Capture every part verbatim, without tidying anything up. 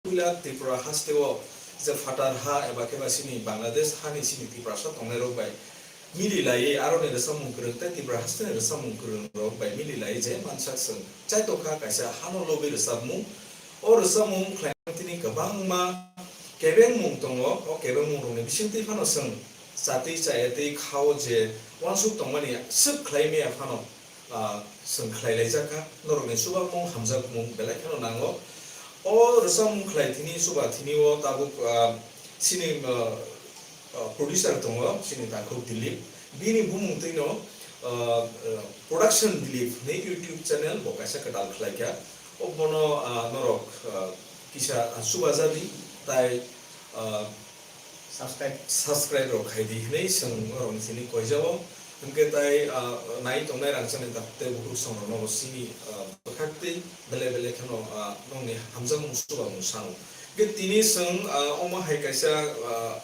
puila Tripura haste o je phatar ha eba khe ba chini Bangladesh hani chini Tiprasa tongnai rok bai mili laiwi aroni rwchapmung kwrwng tei Tripura haste ni rwchapmung kwrwng rok bai mili laiwi je mansak chwng chaitok kha kaisa hano lobwi rwchapmung. O rwchapmung khlaimani tini kwbangma kebengmung tongo. O kebengmung rokni bisingtwi phano chwng chatwi chayatwi khao je uansuk tongmani swk khlai maya phano, ah, chwng khlai laijak kha. Norokni chubamung hamjakmung belai kheno nango. O rwchapmung khlai thini chuba thini o tabuk, ah, chini, ah, ah, producer tongo, chini takhuk Dilip. Bini bumung twino, ah, ah, Production Dilip hwnwi YouTube channel bo kaisa kwtal khlai kha. O bono, ah, norok, ah, kisa, ah, chubajabi tai, ah, subscribe, subscribe rok khai di hwnwi chwng norokni simi koijao. Hwnkhe tai, ah, nai tongnai rangchakni tak tei bukhuk songrokno bo simi, ah, bwkhaktwi belai belai kheno, ah, nokni hamjakmung chubamung sango. Hwnkhe tini chwng, ah, omo hai kaisa, ah,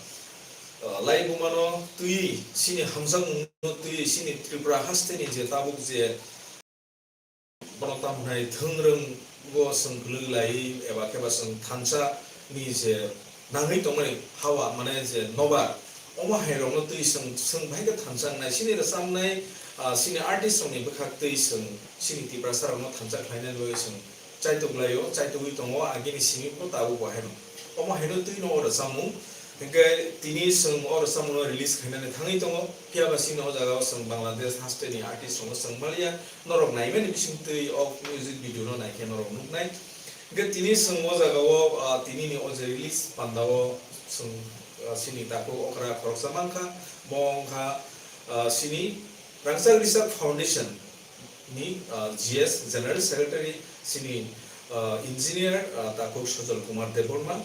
ah, laibumano twiwi, chini hamjakmungno twiwi, chini Tripura hasteni je tabuk je bono tamo hwnai thwngrwng bo chwng kwlwk lai eba khe ba chwng thansa ni je nangwi tongmani hawa, mane je nobar, omo hai rokno twi chwng, chwng bahai khe thansa wngnai. Chini rwchapnai, ah, chini artist rokni bwkhak twi chwng chini Tiprasa rokno thansa khlainani bagwi chwng chaitok laio, chaitogwi tongo, agini simi bo tabuk bo haino. Omo haino twi no o rwchapmung. Hwnkhe tini chwng o rwchapmungno release khainani thangwi tongo, phiya ba chini o jaga o chwng Bangladesh haste ni artist rokno chwng maliya, norok naimani bisingtwi o music video no naikhe norok nuknai. Hwnkhe tini chwng o jaga o, ah, tini ni o je release panda o chwng, ah, chini takhuk okra khoroksa mankha, bo wngkha, ah, chini Rangchak Research Foundation ni, ah, G S, General Secretary, chini, ah, engineer, ah, takhuk Sojol Kumar Debbarma.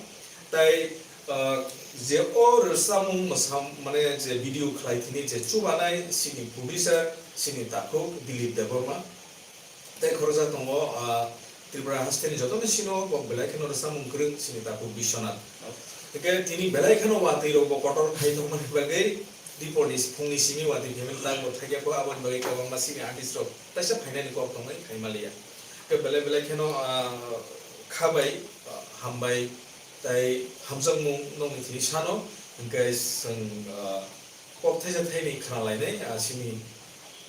Tai, ah, je o rwchapmung mwsam-, mane je video khlai thini je chubanai chini producer, chini takhuk Dilip Debbarma. Tai khoroksa tongo, ah, Tripura hasteni jotono sino kok belai kheno rwchapmung kwrwng chini takhuk Biswanath. Hwnkhe tini belai kheno watwi rok bo kotor khai tongmani bagwi dipor ni phung ni simi watwi phaimani tak bo thaiya kho, aboni bagwi kwbangma sini artist rok taisa phainani kok tongwi khai maliya. Hwnkhe belai belai kheno, ah, khabai, ah, hambai tai hamjakmung nokni thini sano, hwnkhe chwng, ah, kok thaisa thaini khna lainai, ah, sini,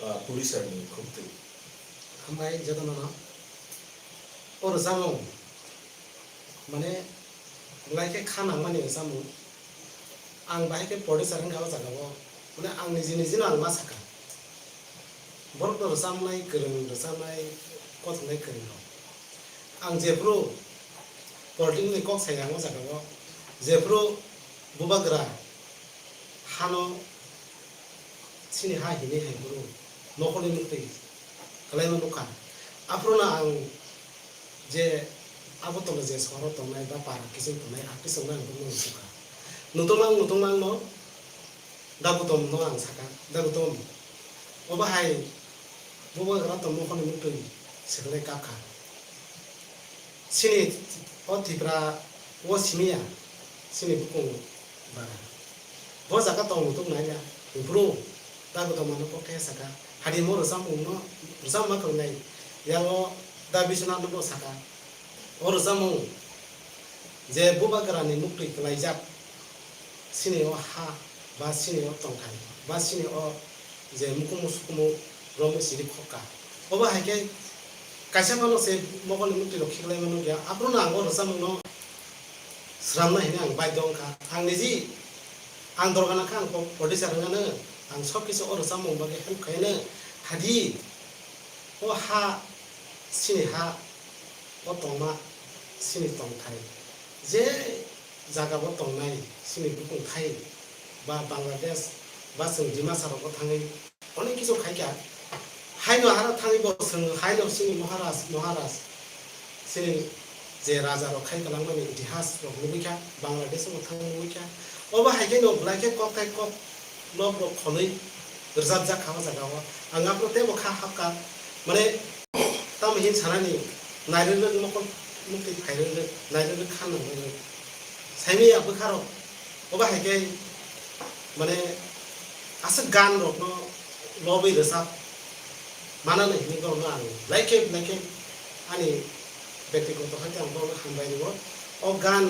ah, producer ni khumtwi. Hambai jotono no. O rwchapmung, mane, belai khe kha nangmani rwchapmung. Ang bahai khe producer wngkha o jaga o. Mane, ang niji niji no ang ma sakha. Borok no rwchapnai kwrwng, rwchapnai kothomnai kwrwng rok. Ang jephru politics ni kok sai ang o jaga o, jephru bubagra hano chini ha hini hai buru nokhorni muktwi kwlaima nukha. Aphuru no ang je Agartala je sohoro tongnai ba para kiching tongnai artist rokno ang bumung nukha. Nutungmang nutungmang no Dagutom no ang sakha, Dagutom, obo hai bubagra tongmo hwnwi muktwi swkangwi kapkha. Chini o Tipra o simiya, chini bukung bara. Bo jaga tong mutung naiya, bro, Dagutom ano kok khe sakha, hadi mo rwchapmung no, rwchapma kwrwngnai, yango Da Biswanath no bo sakha. O rwchapmung je bubagrani muktwi kwlaijak, chini o ha ba chini o tongthai ba chini o je mukumu sukumu romwi siri khokka. Obo hai khe kaisa mano se mokol ni muktwi rok khiklai mano ya, aphuru no ang o rwchapmung no sramna hini ang baidho wngkha. Ang niji ang dorgana kha ang po-, producer wngano, ang sob kisu o rwchapmung bagwi help khaino, hadi o ha chini ha o tongma chini tongthai je jaga bo tongnai chini bukung thai ba Bangladesh ba chwng Dimasa rogo thangwi onek kisu khaikha. Haino haro thangwi bo chwng haino chini Maharaj, Maharaj, chini je raja rok khai kwlangmani itihas rok nugwi kha, Bangladesh o thangwi nugwi kha. Obo hai khe no belai khe kok thai kok nok rok khonwi rwchapjak kha o jaga o. Ang aphuru teibo kha hapkha, mane, tamo hin sanani, nairwrwk mokol muktwi phairwrwk, nairwrwk kha nangwrwk. Saimanya bwkha rok, obo hai khe, mane, aswk gan rokno lobwi rwchap manani hinwi borokno ang belai khe, belai khe ani bektigoto hai khe ang borokno hambai rwo. O gan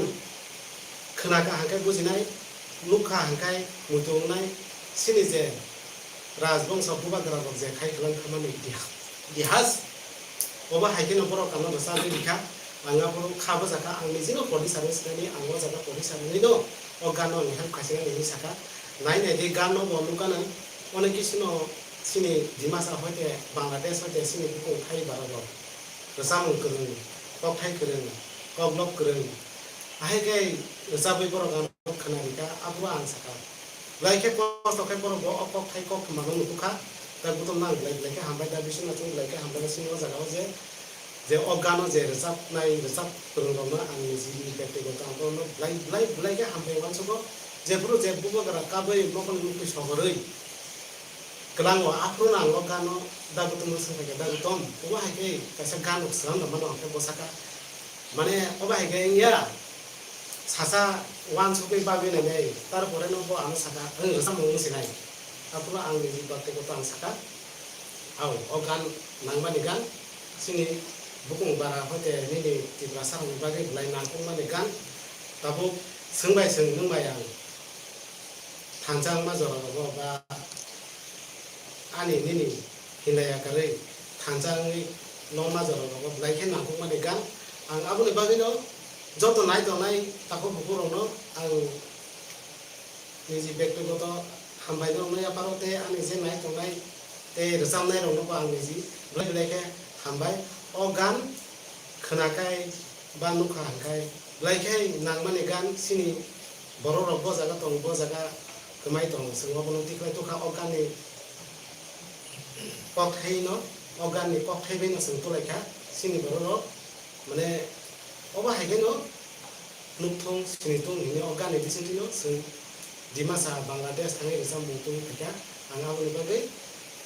khwnakha hwnkhe bujinai, nukha hwnkhe muitu wngnai, chini je rajbongso bubagra rok je khai kwlang khamani diha-, dihas, obo hai kheno borok ano rwchapwi rikha. Ang aphuru kha bwjakha, ang nijino producer wnwi sinani, ang o jaga producer wnwi no o gano ang help khaisina hinwi sakha. Nai nai di gano bo nukha nang, onek kisino chini Dimasa hoite Bangladesh hoite chini bukung thai barok rok. Rwchapmung kwrwng, kokthai kwrwng, koklop kwrwng. Ahai khe rwchapwi borok ano khwna rikha, aphuru ang sakha. Belai khe kosto khe borok bo o kokthai kok thwmano nukukha. Da Gautam no ang belai belai khe hambai, da Biswanath no belai khe hambai, chini o jaga o je, je o gano je rwchapnai, rwchap kwrwng rok no ang nijini bektigoto ang borok no belai, belai, belai khe hambai uansukgo. Jephuru je bubagra kabui mokol ni mukti sogorwi, Kwlango, aphuru no ang o gano Da Gautam no swngkha khe, Da Gautam, obo hai khe kaisa gan rok swnam rwmano hwnkhe bwsakha. Mane, obo hai khe wngya, sasa uansukwi bagwi nainai, tarpore no bo ano sakha, "Ang rwchapmung wng sinai." Aphuru ang niji bakti koto ang sakha, "Ao, o gan nangmani gan, chini bukung bara hoite nini Tiprasa rokni bagwi belai nangkukmani gan, tabuk swngbai swng nwngbai ang." Thansa wngma jora rogo ba ani nini hinlaiya kwrwi thansa wngwi nongma jora rogo belai khe nangkukmani gan. Ang aboni bagwino joto nai tongnai takhuk bukhuk rokno ang niji bektigoto hambai no wngnai yapharo tei ani je nai tongnai tei rwchapnai rokno bo ang niji belai belai khe hambai. O gan khwnakhai ba nukha hwnkhe belai khe nangmani gan chini borok rok bo jaga tong, bo jaga kwmai tong, chwng obono tikhlai tukha o gan ni kokthai no, o gan ni kokthai bai no chwng tulaikha chini borok rok, mane obo hai khe no nukthung sinitung hinwi o gan ni bisingtwi no chwng Dimasa, Bangladesh thangwi rwchapmung tungwi phaikha. Ang aboni bagwi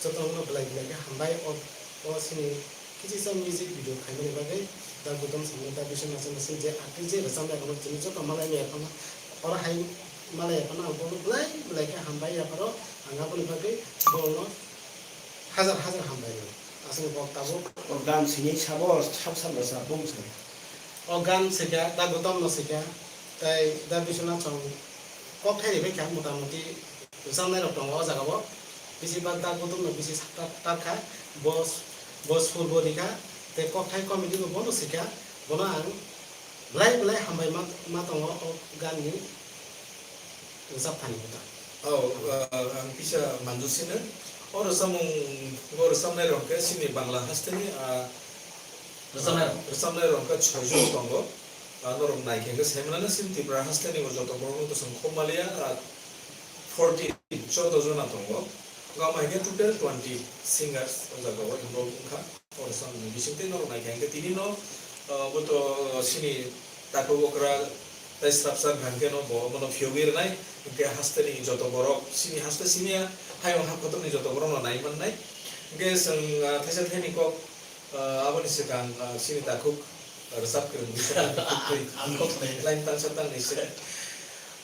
jotono belai belai khe hambai o, o chini Kisa music video khaimani bagwi Da Gautam samung Da Biswanath Nath je artist je rwchapnai rokno chini joto malai maya phano oro hai malai phano ang bono belai belai khe hambai yapharo ang aboni bagwi bono hajar hajar hambai rw aswk kok tabuk. O gan sini sabo sab sab rwchap bung sini. O gan sikha Da Gautam no sikha tei Da Biswanath song kok thai bai kha mota moti. Rwchapnai rok tongo o jaga o. Bisi bak Da Gautam no bisi sak tar kha. Bo, bo sur bo rikha. Tei kokthai comedy bo bono sikha. Bono ang belai belai hambai ma, ma tongo o gan ni rwchap thani kota. Oh, ah, ang kisa manju sino. O rwchapmung, o rwchapnai rok khe chini Bangla haste ni, ah, Rwchapnai rok? Rwchapnai rok khe soi jon tongo. Ah, norok nai khe khe sai mano chini Tripura haste ni bo joto borok no to chwng khop maliya, ah, fourteen, chordo jona tongo. Wngkha mai khe total twenty singers o jaga o involve wngkha. O rwchapmung bising tei norok nai khe khe tini no, ah, bo to, ah, chini takhuk okra tei srapsa hwnkhe no bo bono phiyogwi rwnai. Hwnkhe haste ni joto borok chini haste simi ya hayung ha kotor ni joto borok no nai mannai. Hwnkhe chwng, ah, thaisa thaini kok Ah, aboni swkang, ah, chini takhuk rwchap kwrwng bisa ang kok nai line tangsa tang nai se.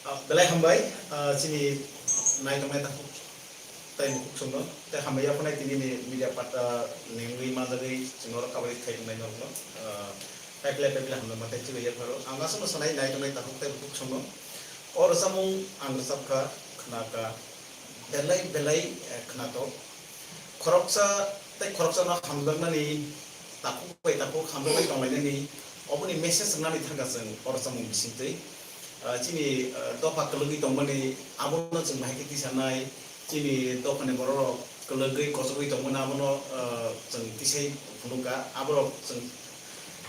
Ah, belai hambai, ah, chini nai tongnai takhuk tai mukhuk songno. Tei hambai yaphonai tini ni media pata nengwi manjagwi chwngno kabari khai tongnai norokno. Ah, paiple paiple hambai matai chibai yapharo. Ang aswkno sanai nai tongnai takhuk tai mukhuk songno. O rwchapmung ang rwchapkha, khnakha, belai belai, eh, khnatok. Khoroksa tei khoroksa no hamjaknani, takhuk bai takhuk hamjaknai tonglainani, oboni message rwnani thangkha chwng o rwchapmung bisingtwi. Ah, chini, ah, dopha kwlwgwi tongmani, abono chwng bahai khe tisanai, chini dophani borok rok kwlwgwi kochogwi tongmani, abono, ah, chwng tisai phunukha, aborok chwng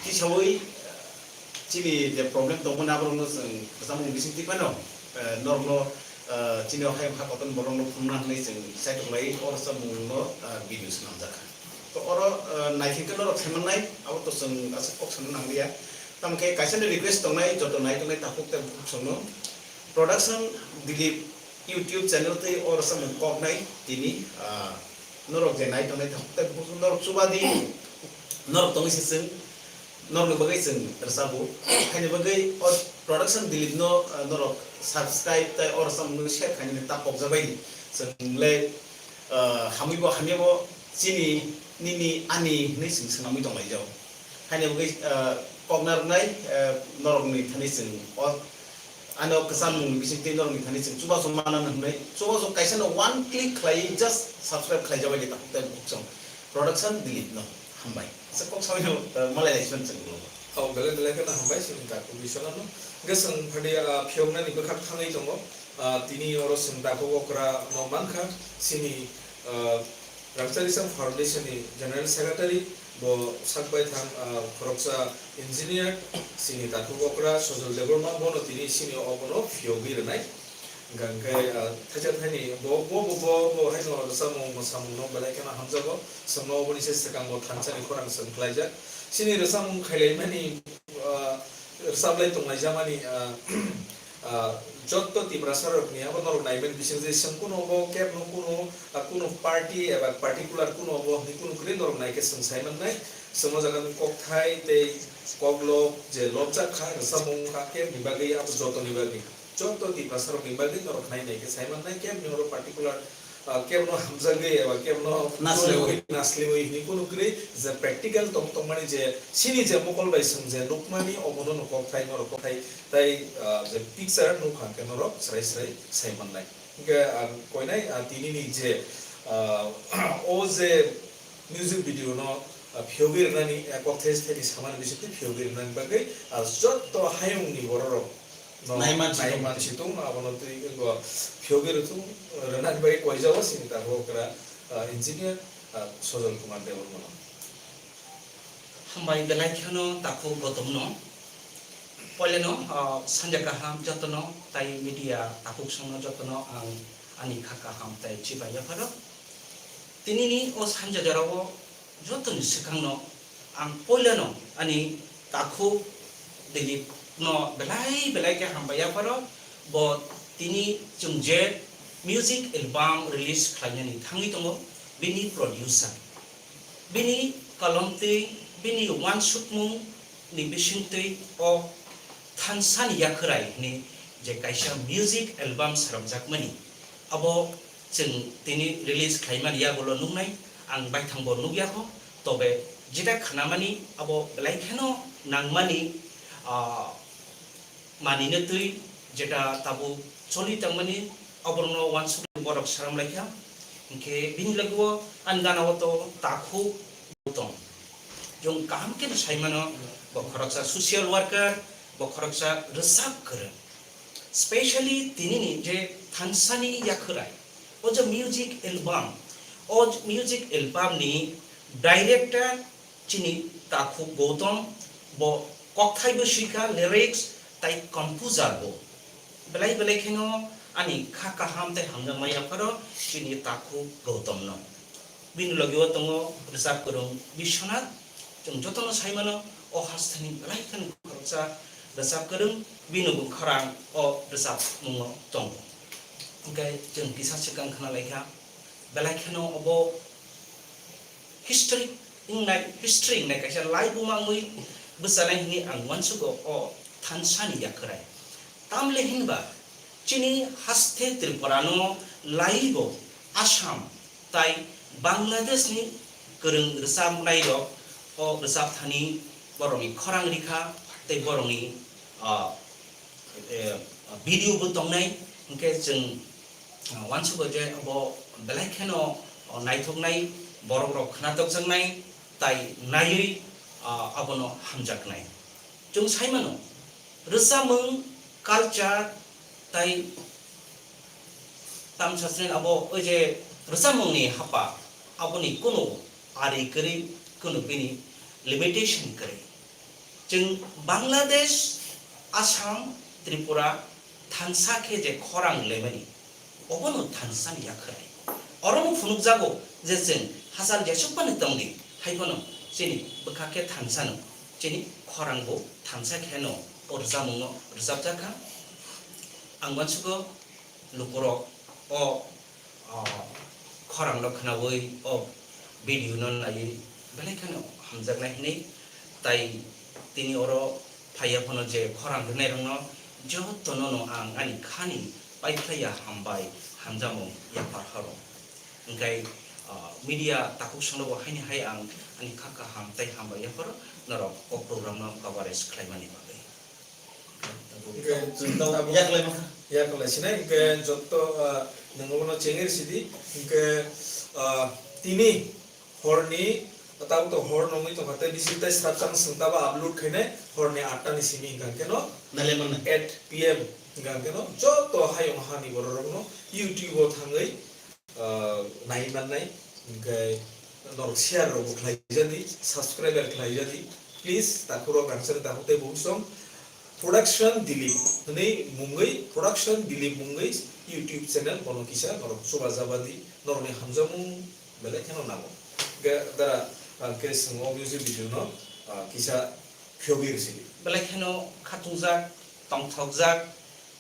tisaui, ah, chini je problem tongmani, aborokno chwng rwchapmung bisingtwi phano, eh, norokno, eh, chini o hayung ha kotorni borokno phunukna hwnwi chwng saitok lai o rwchapmungno, eh, video swnamjakha. To oro, eh, naithok khe norok sai mannai, abo to chwng aswk kok sana nangliya. Tamo khe kaisa ni request tongnai, joto nai tongnai takhuk tei bukhuk songno. Production Dilip YouTube channel tei o rwchapmung koknai tini, ah, norok je nai tongnai takhuk tei bukhuk norok chubadi norok tongwi se chwng norokni bagwi chwng rwchapbo. Haini bagwi o production Dilip no, ah, norok subscribe tei o rwchapmung no share khainani ta kokjabai chwng le, ah, hamwi bo hamya bo chini nini ani hinwi chwng swnamwi tonglaijao. Haini bagwi, ah, kok narwknai, eh, norokni thani chwng o, ano kwchamungni bisingtwi norokni thani chwng chubachu mana hwnwi, chubachu kaisa no one click khlaiwi just subscribe khlaijabai di, takhuk tei bukhuk chwng. Production Dilip no hambai. Sa kok sawi no, eh, malai lai chwng chwng lo. Oh, belai belai kheno hambai chwng takhuk Biswanath no. Hwnkhe chwng phadi, ah, phiyoknani bwkhak thangwi tongo. Ah, tini oro chwng takhuk okra no mankha, chini, ah, Rangchari Sam Foundation ni General Secretary, bo sak bai thang, ah, khoroksa engineer, chini takhuk okra Sojol Debbarma, bono tini chini obono phiyogwi rwnai. Hwnkha hwnkhe, ah, thaisa thaini bo, bo, bo, bo, bo haino rwchapmung mwsamung no belai kheno hamjago, chwngno oboni se swkang bo thansa ni khorang chwng khlaijak. Chini rwchapmung khailaimani, ah, rwchaplai tonglaijamani, ah, Ah, jotto Tiprasa rokni abo norok naimani bising je chwng kuno bo kebno kuno, ah, kuno party eba particular kuno bo hwnwi kuno kwrwi norok naikhe chwng saimannai. Chwng o jaga ni kokthai tei koklop je lobjak kha, rwchapmung kha kebni bagwi abo jotoni bagwi. Jotto Tiprasa rokni bagwi norok nai naikhe saimannai kebni oro particular ah, kebno hamjagwi eba kebno nasliwi. Nasliwi hwnwi kunu kwrwi je practical tong tongmani je chini je mokol bai chwng je nukmani obono no kokthai norok kokthai tai, ah, je picture nukha khe norok srai srai sai mannai. Hwnkhe ang koinai, ah, tinini je, ah, o je music video no, ah, phiyogwi rwnani, ah, kokthai thani samani bisingtwi phiyogwi rwnani bagwi, ah, jotto hayungni bororok no naiman situng. Naiman situng, abono twi wngkha phiyogwi rwchung, rwnani bai koijago sini tabuk okra, ah, engineer, ah, Sojol Kumar Debbarma no. Hambai belai kheno takhuk Gautam no. Poileno, ah, sanja kaham jotono tai media takhuk songno jotono ang ani kha kaham tai chibai yapharo. Tinini o sanja jorao jotoni swkangno ang poilano ani takhuk Dilip no belai belai khe hambai yapharo, bo tini chwng je music album release khlainani thangwi tongo, bini producer, bini kolomtwi, bini uansukmung ni bisingtwi o Thansani Yakhwrai hwnwi je kaisa music album swnamjakmani, abo chwng tini release khlaimani yagulo nuknai, ang baithangbo nukya kho, tobe jeta khnamani abo belai kheno nangmani, ah, manina twi jeta tabuk choli tangmani, oborokno uansukmani borok swnamlaikha, hinkhe bini logi o ani gana o to takhuk tong. Chwng kaham khe saimano, bo khoroksa social worker, bo khoroksa rwchap kwrwng. Specially tinini je Thansani Yakhwrai, o je music album, o music album ni director chini takhuk Gautam, bo kokthai bo swikha, lyrics tai composer bo. Belai belai kheno ani kha kaham tei hamjakma yapharo chini takhuk Gautam no. Bini logi o tongo rwchap kwrwng Biswanath. Chwng jotono sai mano, o hasteni belai kheno khoroksa rwchap kwrwng, bini bo khorang o rwchapmungo tongo. Hwnkhe chwng kisa swkang khna laikha, belai kheno obo history wngnai, history wngnai kaisa laibuma wngwi bwchanai hwnwi ang uansugo o Thansani Yakhwrai. Tamle hinba chini haste Tripura no laibo Assam tai Bangladesh ni kwrwng rwchapnai rok o rwchap thani borokni khorang rikha tei borokni, ah, eh, video bo tongnai, hwnkhe chwng, ah, uansugo je abo belai kheno, oh, naithoknai, borok rok khwnatokjaknai, tai naiwi, ah, abono hamjaknai. Chwng sai mano, rwchapmung, culture, tai tamsa chini abo oi je rwchapmungni hapa, aboni kunu ari kwrwi, kunu bini limitation kwrwi. Chwng Bangladesh, Assam, Tripura thansa khe je khorang lemani, obono Thansani Yakhwrai. Orono phunukjago je chwng hachal jesuk phano tongdi, hai phano chini bwkha khe thansano, chini khorang bo thansa kheno o rwchapmungno rwchapjakha. Ang uansugo lukurok o, o, khorangno khnaui o video no naiwi belai kheno hamjaknai hwnwi, tai tini oro phaiya phano je khorang rwnairokno jotono no ang ani khani paiphlaiya hambai hamjakmung yaphar horo. Hwnkhe, ah, media takhuk songno bo haini hai ang ani kha kaham tei hambai yapharo, norok o program no coverage khlaimani bagwi. Hwnkhe, Chwng tamo tabuk yaklai mankha. Yaklai sinai, hwnkhe jotto, ah, nwng obono chengir sidi, hwnkhe, ah, tini horni, tabuk to hor nongwi tongkha, tei bisi tei swrapsa swng tabo upload khainai horni atta ni simi hwnkha khe no Nailaimannai. eight P M hwnkha khe no jotto hayung hani borok rok no YouTube o thangwi ah, nai mannai, hwnkhe norok share rokbo khlaijadi, subscribe khlaijadi. Please, takhurok rangchakni takhuk tei bukhuk song Production Dilip hwnwi mungwi, Production Dilip mungwi YouTube channel bono kisa norok chubajabadi, norokni hamjakmung belai kheno nango. Hwnkhe dara, ah, hwnkhe chwng o music video no, ah, kisa phiyogwi rwsidi. Belai kheno khatungjak, tongthokjak,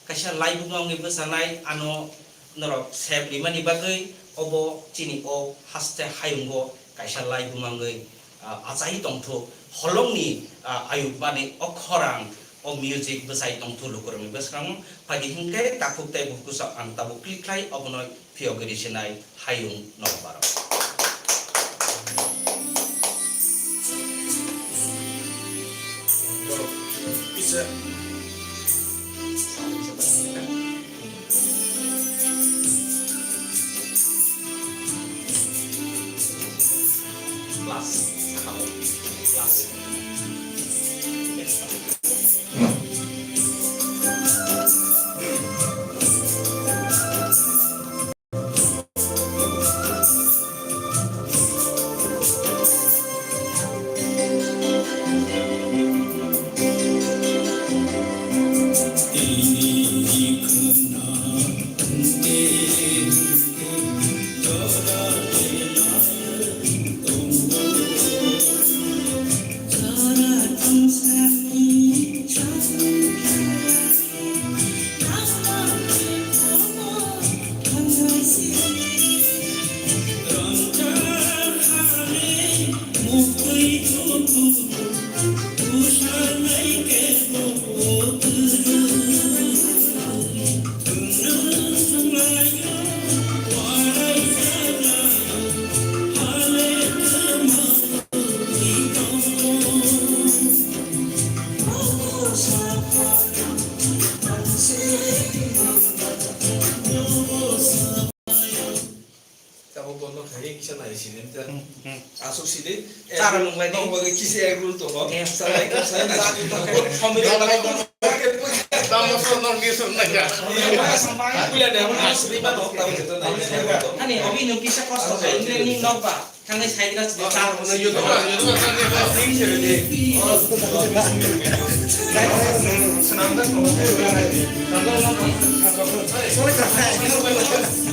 kaisa laibuma wngwi bwchanai, ano norok sep rimani bagwi obo chini o haste hayungo kaisa laibuma wngwi, ah, achai tongthu. Holongni, ah, ayukmani o khorang o music bwchai tongthu lukurokni bwskango. Phaidi hwnkhe takhuk tei bukhuk kisa ang tabuk click khlai obono phiyogwi risinai hayung nokbarok. Tamo bono khai kisa nai sini ta. Hmm, hmm. Asuk sini. Chara nung lai di. Nong bagwi kisa ek rule tongo. Eh. Salai ko sai nai sini. Family. Tamo so nong ni sun na ya. Kuya ne, amo asri ba no, tamo jeto nai. Ani, obi nung kisa kosto khai, ini ni nok ba. Thangwi side rok sini char rok sini.